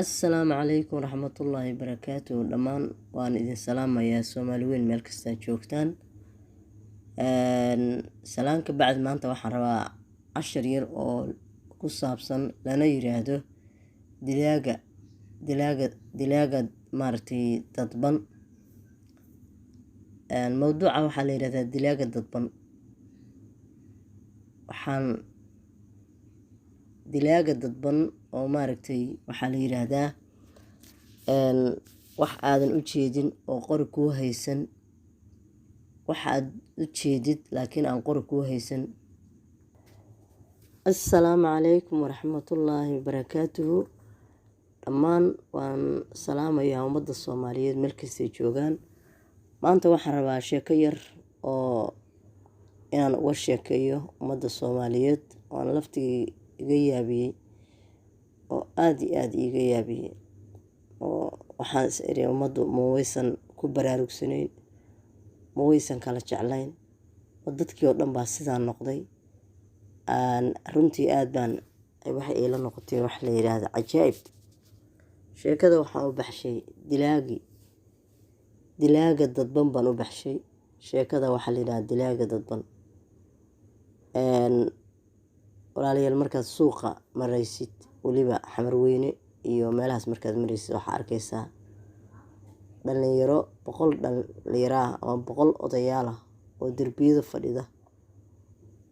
Assalaamu calaykum waraxmatullaahi barakaatuhu. Dhammaan waan idin salaamayaa, Soomaali weyn meel kastaa joogtaan. Salaan ka bacdi, maanta waxaan rabaa cashar yar oo ku saabsan lana yiraahdo dilaaga maaragtay dadban. Mowduuca waxaa la yirahdaa dilaaga dadban. Waxaan dilaaga dadban oo maaragtay waxaa la yiraahdaa wax aadan u jeedin oo qori kuu haysan, wax aad u jeedid laakiin aan qori kuu haysan. Assalaamu calaykum waraxmatullaahi wabarakaatuhu. Dhammaan waan salaamayaa ummadda Soomaaliyeed meel kastay joogaan. Maanta waxaan rabaa sheeko yar oo inaan uga sheekeeyo ummadda Soomaaliyeed oon laftigii iga yaabiyey oo aada iyo aada iiga yaabiyey, oo waxaan is iri, ummaddu ma waysan ku baraarugsanayn, ma waysan kala jeclayn, oo dadkii oo dhan baa sidaa noqday? Runtii aada baan waxay iila noqotay wax la yiraahdo cajaa'ib. Sheekada waxaan u baxshay dilaaga dadban baan u baxshay. Sheekada waxaa la yidhahda dilaaga dadban. Walaalayaal, markaad suuqa maraysid, weliba Xamarweyne iyo meelahaas markaad maraysid, waxaa arkaysaa dhalinyaro, 100 dhalinyaro ah ama 100 odayaal ah oo derbiyada fadhida,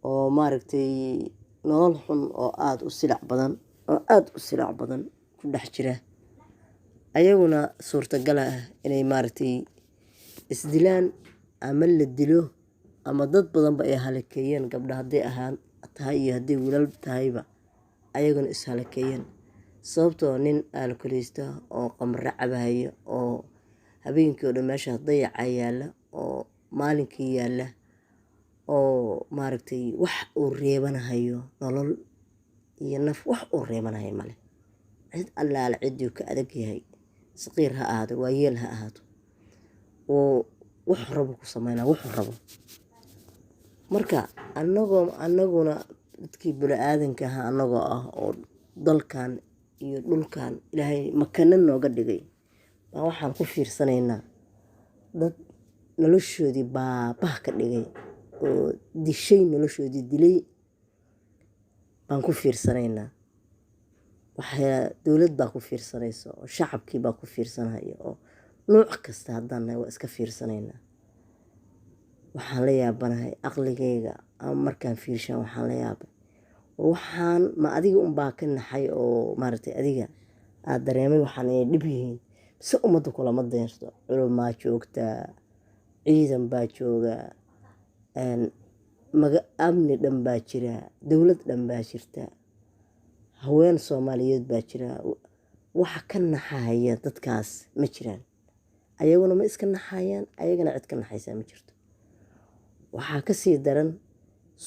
oo maaragtay nolol xun oo aada u silac badan, oo aada u silac badan ku dhex jira. Ayaguna suurtagal ah inay maaragtay isdilaan ama la dilo ama dad badanba ay halakeeyeen, gabdha hadday ahaan tahay iyo haddii wiilal tahayba, ayaguna is halakeeyeen, sababtoo nin aalkoleysta oo qamro cabahaya oo habeenkii oo dhan meeshaas dayaca yaalla oo maalinkii yaalla oo maaragtay wax uu reebanahayo, nolol iyo naf wax uu reebanahayo male. Cid allaale ciddii ka adag yahay, saqiir ha ahaado, waayeel ha ahaato, oo wuxuu rabo ku sameynaa, wuxuu rabo. Marka anaguna dadkii bini-aadanka ahaa anagoo ah oo dalkan iyo dhulkan Ilaahay makano nooga dhigay baa waxaan ku fiirsanaynaa dad noloshoodii baabah ka dhigay oo dishay, noloshoodii dilay baan ku fiirsanaynaa. Waxaa dowlad baa ku fiirsanaysa oo shacabkii baa ku fiirsanaya oo nuuc kasta haddaan nahay waa iska fiirsanaynaa. Waxaan la yaabanahay aqligayga ama markaan fiirshaan waxaan la yaabay, war waxaan ma adiga unbaa ka naxay oo maaragtay adiga aada dareemay waxaan inay dhib yihiin, mise ummadda kulama deerto? Culumaa joogtaa, ciidan baa jooga, maga amni dhan baa jira, dowlad dhan baa jirta, haween Soomaaliyeed baa jira. Waxa ka naxaya dadkaas ma jiraan. Ayaguna ma iska naxayaan, ayagana cid ka naxaysaa ma jirto. Waxaa kasii daran,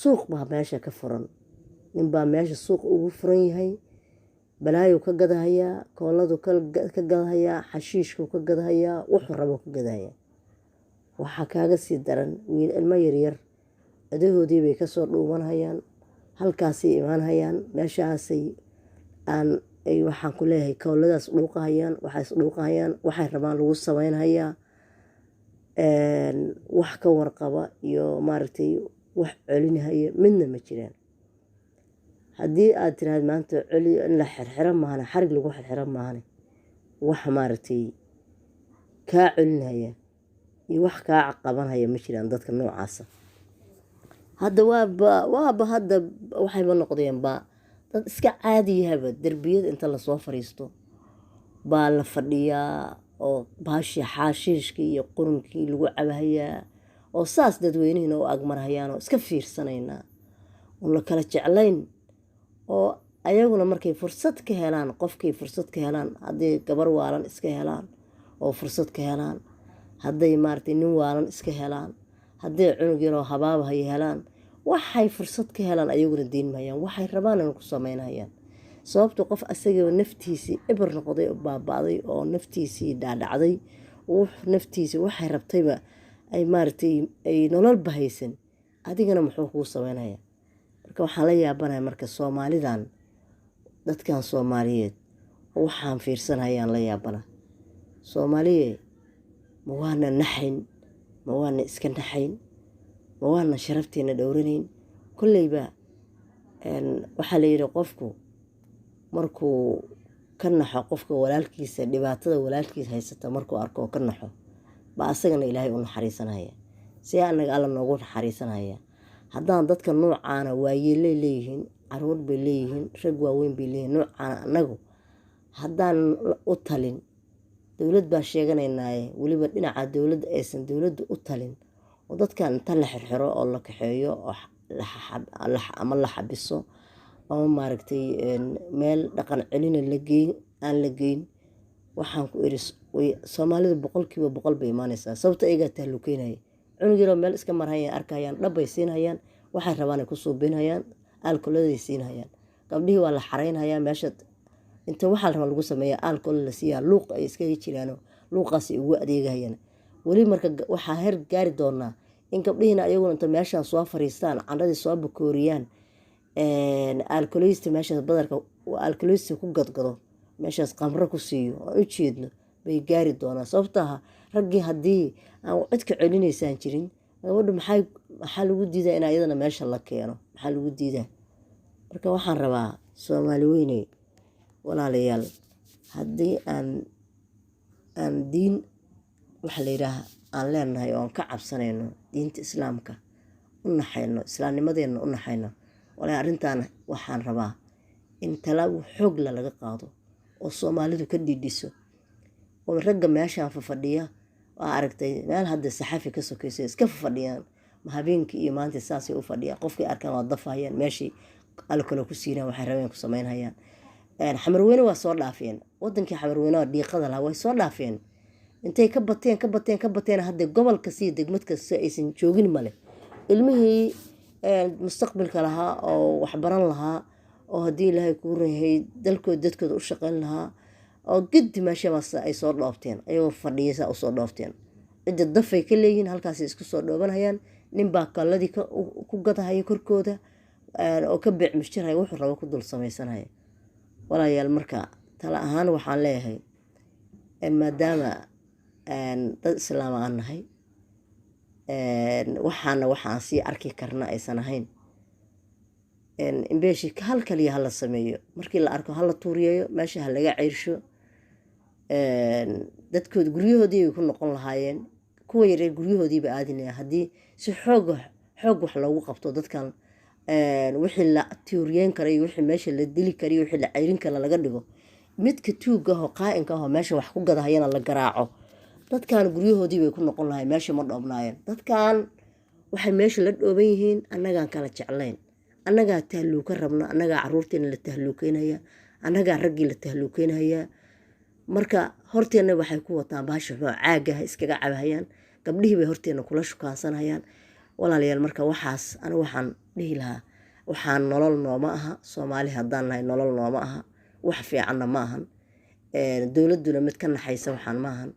suuq baa meesha ka furan. Ninbaa meesha suuq ugu furan yahay, balaayuu ka gadahayaa, kooladu ka gadahayaa, xashiishkuu ka gadahayaa, wuxuu rabo ka gadahayaa. Waxaa kaaga sii daran, wiil ilmo yaryar adahoodii bay kasoo dhuumanhayaan, halkaasay imaanhayaan, meeshaasay aan ay waxaan ku leeyahay kooladaas dhuuqahayaan, waxaas dhuuqahayaan, waxay rabaan lagu sameynhayaa. Wax ka warqaba iyo maaragtay wax celinhaya midna ma jiraan. Haddii aad tiraahdo maanta celi, in la xirxiro maahane, xarig lagu xirxiro maahane, wax maaragtay kaa celinhaya iyo wax kaa qabanhaya ma jiraan. Dadka noocaasa hadda waaba hadda waxayba noqdeen ba dad iska caadiyahaba. Derbiyada inta lasoo fariisto baa la fadhiyaa oo baashii xaashiishkii iyo qurunkii lagu cabahayaa oo saas dadweynihiina u agmarhayaan oo iska fiirsanaynaa oon la kala jeclayn, oo ayaguna markay fursad ka helaan, qofkay fursad ka helaan, hadday gabar waalan iska helaan oo fursad ka helaan, hadday maaragtay nin waalan iska helaan, hadday cunug yaroo habaabahaya helaan, waxay fursad ka helaan ayaguna diin mahayaan, waxay rabaanna ku sameynhayaan. Sababto qof asagoo naftiisii eber noqday oo baaba-day oo naftiisii dhaadhacday, naftiisi waxay rabtayba ay maaragtay ay nololba haysan, adigana muxuu kuu sameynaya? Marka waxaan la yaabanahay marka Soomaalidan, dadkan Soomaaliyeed oo Waxaan fiirsanayaan la yaabana. Soomaaliye, ma waana naxayn? Ma waana iska naxayn? Ma waana sharafteena dhowranayn? Kolleyba waxaa la yidhi, qofku markuu ka naxo qofka walaalkiisa, dhibaatada walaalkiisa haysata markuu arko oo ka naxo, ba asagana Ilaahay u naxariisanaya. See anaga Alla noogu naxariisanaya haddaan dadka noocaana? Waayeelay leeyihiin, caruur bay leeyihiin, rag waaweyn bay leeyihiin. Noocaana anagu haddaan u talin, dowlad baan sheeganaynaaye, weliba dhinaca dowladda aysan dowladda u talin, oo dadkan inta la xirxiro oo la kaxeeyo oo ama la xabiso ama maaragtay meel dhaqan celina la geyn, aan la geyn, waxaan ku iri, Soomaalidu 100% bay imaaneysaa. Sababta iyagaa tahlukeynaya. Cunug yaroo meel iska marhaya arkayaan, dhabbay siinhayaan, waxay rabaan ay ku suubinhayaan, aalkoladay siinhayaan. Gabdhihii waa la xareynhayaa, meesha inta waxaa la rabaa lagu sameeya, aalkol la siiyaa, luuq ay iskaga jiraano, luuqaasay ugu adeegahayaan weli. Marka waxaa heer gaari doonaa in gabdhihiina ayaguna inta meeshaan soo fariistaan, candhadii soo bakooriyaan, aalkoleysta meeshaas badarka aalkoleysta ku gadgado, meeshaas qamro ku siiyo aan u jeedno bay gaari doonaa. Sababtaha raggii haddii aan cidka celinaysaan jirin, gabadhu maxaa lagu diidaa in ayadana meesha la keeno? Maxaa lagu diidaa? Marka waxaan rabaa, Soomaali weyney, walaalayaal, haddii aan diin waxa la yidhaaha aan leenahay oo aan ka cabsanayno, diinta Islaamka u naxayno, islaamnimadeena u naxayno, walaa arrintan waxaan rabaa in talaabo xoogla laga qaado oo Soomaalidu ka dhiidhiso, oo ragga meeshaan fafadhiya waa aragtay, meel hadda saxafi ka sokeysa iska fafadhiyaan habeenkii iyo maanta, saasay u fadhiyaan. Qofkay arkaan waa dafahayaan, meeshii alkalo ku siinaan, waxay rabeen ku sameynhayaan. Xamarweyne waa soo dhaafeen, wadankii Xamarweyne waa dhiiqada lahaa, way soo dhaafeen. Intay ka bateen, ka bateen, ka bateen, hadda gobol kasta iyo degmad kasta aysan joogin male. Ilmihii mustaqbalka lahaa oo waxbaran lahaa oo haddii Ilaahay kuu rahay dalkooda dadkooda u shaqeyn lahaa oo gedi meeshabaas ay soo dhoofteen, ayagoo fadhiya saa usoo dhoofteen. Cidda dafay ka leeyihiin, halkaasay isku soo dhoobanhayaan. Ninbaa kalladii ku gadahaya korkooda oo ka beec mushtarhaya, wuxuu rabo ku dul samaysanaya. Walaalayaal, marka tala ahaan waxaan leeyahay, maadaama dad islaama aan nahay, waxaana waxaan sii arki karna aysan ahayn, imbeeshi hal kaliya hala sameeyo. Markii la arko hala tuuriyeeyo, meesha ha laga ceyrsho. Dadkood guryahoodii bay ku noqon lahaayeen, kuwa yareer guryahoodiiba aadinaya haddii si xoog wax loogu qabto dadkan. Wixii la tuuriyeyn kara iyo wixii meesha la dili kara iyo wixii la ceyrin kara laga dhigo, midka tuugga ahoo qaa'inka ahoo meesha wax ku gadahayana la garaaco, dadkan guryahoodii bay ku noqon lahayen, meesha ma dhoobnaayeen. Dadkan waxay meesha la dhooban yihiin annagaan kala jeclayn, annagaa tahluuka rabna, annagaa caruurteena la tahluukeynaya, annagaa raggii la tahluukeynaya. Marka horteenna waxay ku wataan bahasha xoo caagaha iskaga cabahayaan, gabdhihii bay horteena kula shukaansanayaan. Walaalayaal, marka waxaas anigu waxaan dhihi lahaa, waxaan nolol nooma aha. Soomaali haddaan nahay, nolol nooma aha, wax fiicanna ma ahan. Dowladuna mid ka naxaysa waxaan ma ahan,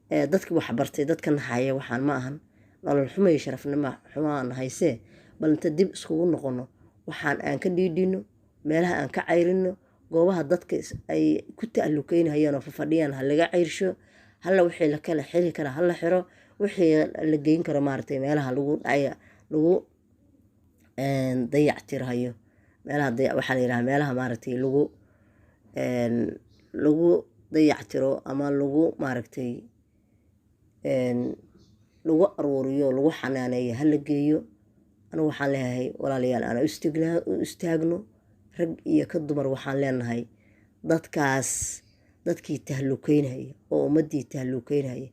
dadki waxbartay dad ka naxaya waxaan ma ahan. Nolol xumo iyo sharafnimo xumaan haysee, bal inta dib iskugu noqono, waxaan aan ka dhiidhino, meelaha aan ka cayrino, goobaha dadka ay ku ta'lukeynayaan oo fafadhiyaan ha laga ceyrsho. Halla wixii la kala xiri kara hala xiro, wixii la geyn karo maaragtay meelaha lagu dhaya lagu dayactirhayo, meelaha waxaa la yidhaha meelaha maaragtay lagu dayactiro ama lagu maaragtay lagu aruuriyo, lagu xanaaneeyo hala geeyo. Anigu waxaan leeyahay, walaalayaal, aan u istaagno, rag iyo ka dumar. Waxaan leenahay, dadkaas dadkii tahlukeynaya oo ummadii tahlukeynaya,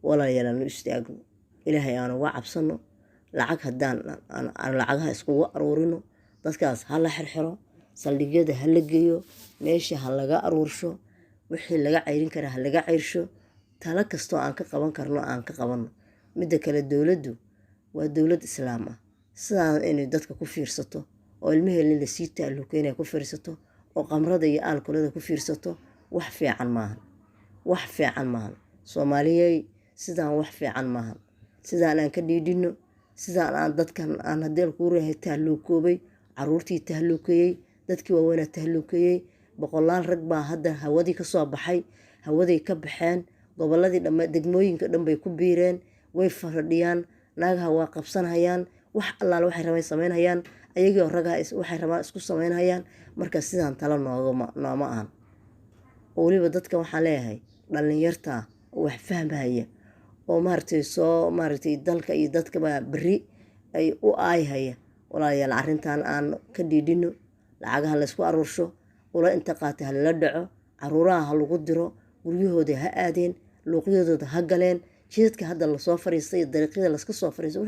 walaalayaal, aan u istaagno, Ilaahay aan uga cabsano. Lacag haddaan aan lacagaha iskugu aruurino, dadkaas ha la xirxiro, saldhigyada ha la geeyo, meesha ha laga aruursho, wixii laga ceyrin kara ha laga ceyrsho. Talo kastoo aan ka qaban karno aan ka qabano. Midda kale, dowladdu waa dowlad islaam ah, sidaan inay dadka ku fiirsato oo ilmaheena lasii taalukeynaya ku fiirsato oo qamrada iyo aalkolada ku fiirsato, wax fiican maahan, wax fiican maahan. Soomaaliyey, sidaan wax fiican maahan. Sidaan aan ka dhiidhino, sidaan aan dadkan aan haddii kuu reehay tahluukoobay, caruurtii tahluukeeyey, dadkii waaweynaa tahluukeeyey. Boqolaal rag baa hadda hawadii kasoo baxay, hawaday ka baxeen, goboladii dham, degmooyinka dhan bay ku biireen, way fadhiyaan, naagaha waa qabsanhayaan, wax allaale waxay rabaan samaynhayaan, ayagoo ragaha waxay rabaan isku samaynhayaan. Marka sidaan talo noogama nooma ahan. Oo weliba dadka waxaan leeyahay, dhalinyarta wax fahmaya oo maaragtay soo maaragtay dalka iyo dadkaba beri ay u aayhaya, walaalayaal, arrintan aan ka dhiidhino. Lacagaha laysku aruursho, ula inta qaatay halala dhaco, caruuraha ha lagu diro, guryahooda ha aadeen, luuqyadooda ha galeen, jidadka hadda lasoo fariistay, dariiqyada laska soo fariistay.